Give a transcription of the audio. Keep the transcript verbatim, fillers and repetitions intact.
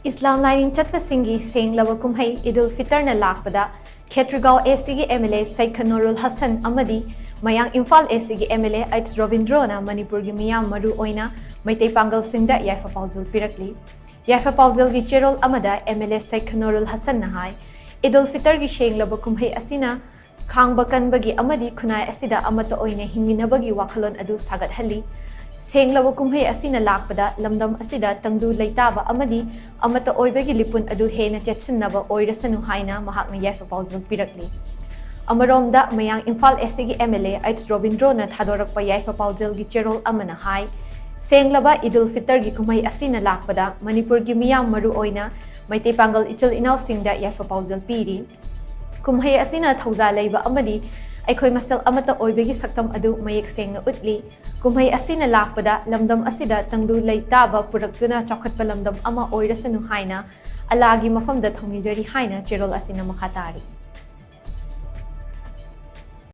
ꯏꯁꯂꯥꯝ ꯂꯥꯏꯅꯤꯡ ꯆꯠꯄꯁꯤꯡꯒꯤ ꯁꯦꯡꯂꯕ ꯀꯨꯝꯍꯩ ꯏꯗꯨꯜ ꯐꯤꯇꯔꯅ ꯂꯥꯛꯄꯗ ꯈꯦꯇ꯭ꯔꯤꯒꯥꯎ ꯑꯦ ꯁꯤꯒꯤ M L A Sheikh ꯅꯨꯔꯨꯜ Hasan ꯑꯃꯗꯤ ꯃꯌꯥꯡ ꯏꯝꯐꯥꯜ ꯑꯦ ꯁꯤꯒꯤ ꯑꯦꯝ ꯑꯦꯜ ꯑꯦ ꯑꯩꯆ ꯔꯣꯕꯤꯟꯗ꯭ꯔꯣꯅ ꯃꯅꯤꯄꯨꯔꯒꯤ ꯃꯤꯌꯥꯝ ꯃꯔꯨ ꯑꯣꯏꯅ ꯃꯩꯇꯩ ꯄꯥꯡꯒꯜꯁꯤꯡꯗ ꯌꯥꯏꯐ ꯄꯥꯎꯖꯦꯜ ꯄꯤꯔꯛꯂꯤ꯫ ꯌꯥꯏꯐ ꯄꯥꯎꯖꯦꯜꯒꯤ ꯆꯦꯔꯣꯜ ꯑꯃꯗ ꯑꯦꯝ ꯑꯦꯜ ꯑꯦ ꯁꯩꯈ ꯅꯨꯔꯨꯜ ꯍꯁꯟꯅ ꯍꯥꯏ, ꯏꯗꯨꯜ ꯐꯤꯇꯔꯒꯤ ꯁꯦꯡꯂꯕ ꯀꯨꯝꯍꯩ ꯑꯁꯤꯅ ꯈꯥꯡꯕ ꯀꯟꯕꯒꯤ ꯑꯃꯗꯤ ꯈꯨꯟꯅꯥꯏ ꯑꯁꯤꯗ ꯑꯃꯠꯇ ꯑꯣꯏꯅ ꯍꯤꯡꯃꯤꯟꯅꯕꯒꯤ ꯋꯥꯈꯜꯂꯣꯟ ꯑꯗꯨ ꯁꯥꯒꯠꯍꯜꯂꯤ꯫ ꯁꯦꯡꯂꯕ ꯀꯨꯝꯍꯩ ꯑꯁꯤꯅ ꯂꯥꯛꯄꯗ ꯂꯝꯗꯝ ꯑꯁꯤꯗ ꯇꯪꯗꯨ ꯂꯩꯇꯥꯕ ꯑꯃꯗꯤ ꯑꯃꯠꯇ ꯑꯣꯏꯕꯒꯤ ꯂꯤꯄꯨꯟ ꯑꯗꯨ ꯍꯦꯟꯅ ꯆꯦꯠꯁꯤꯟꯅꯕ ꯑꯣꯏꯔꯁꯅꯨ ꯍꯥꯏꯅ ꯃꯍꯥꯛꯅ ꯌꯥꯏꯐ ꯄꯥꯎꯖꯦꯜ ꯄꯤꯔꯛꯂꯤ꯫ ꯑꯃꯔꯣꯝꯗ ꯃꯌꯥꯡ ꯏꯝꯐꯥꯜ ꯑꯦ ꯁꯤꯒꯤ ꯑꯦꯝ ꯑꯦꯜ ꯑꯦ ꯑꯩꯆ ꯔꯣꯕꯤꯟꯗ꯭ꯔꯣꯅ ꯊꯥꯗꯣꯔꯛꯄ ꯌꯥꯏꯐ ꯄꯥꯎꯖꯦꯜꯒꯤ ꯆꯦꯔꯣꯜ ꯑꯃꯅ ꯍꯥꯏ, ꯁꯦꯡꯂꯕ ꯏꯗꯨꯜ ꯐꯤꯇꯔꯒꯤ ꯀꯨꯝꯍꯩ ꯑꯁꯤꯅ ꯂꯥꯛꯄꯗ ꯃꯅꯤꯄꯨꯔꯒꯤ ꯃꯤꯌꯥꯝ ꯃꯔꯨ ꯑꯣꯏꯅ ꯃꯩꯇꯩ ꯄꯥꯡꯒꯜ ꯏꯆꯤꯜ ꯏꯅꯥꯎꯁꯤꯡꯗ ꯌꯥꯏꯐ ꯄꯥꯎꯖꯦꯜ ꯄꯤꯔꯤ꯫ ꯀꯨꯝꯍꯩ ꯑꯁꯤꯅ ꯊꯧꯖꯥꯜ ꯂꯩꯕ ꯑꯃꯗꯤ ꯑꯩꯈꯣꯏ ꯃꯁꯦꯜ ꯑꯃꯠꯇ ꯑꯣꯏꯕꯒꯤ ꯁꯛꯇꯝ ꯑꯗꯨ ꯃꯌꯦꯛ ꯁꯦꯡꯅ ꯎꯠꯂꯤ꯫ ꯀꯨꯝꯍꯩ ꯑꯁꯤꯅ ꯂꯥꯛꯄꯗ ꯂꯝꯗꯝ ꯑꯁꯤꯗ ꯇꯪꯗꯨ ꯂꯩꯇꯥꯕ ꯄꯨꯔꯛꯇꯨꯅ ꯆꯥꯎꯈꯠꯄ ꯂꯝꯗꯝ ꯑꯃ ꯑꯣꯏꯔꯁꯅꯨ ꯍꯥꯏꯅ ꯑꯜꯂꯥꯒꯤ ꯃꯐꯝꯗ ꯊꯧꯅꯤꯖꯔꯤ ꯍꯥꯏꯅ ꯆꯦꯔꯣꯜ ꯑꯁꯤꯅ ꯃꯈꯥ ꯇꯥꯔꯤ꯫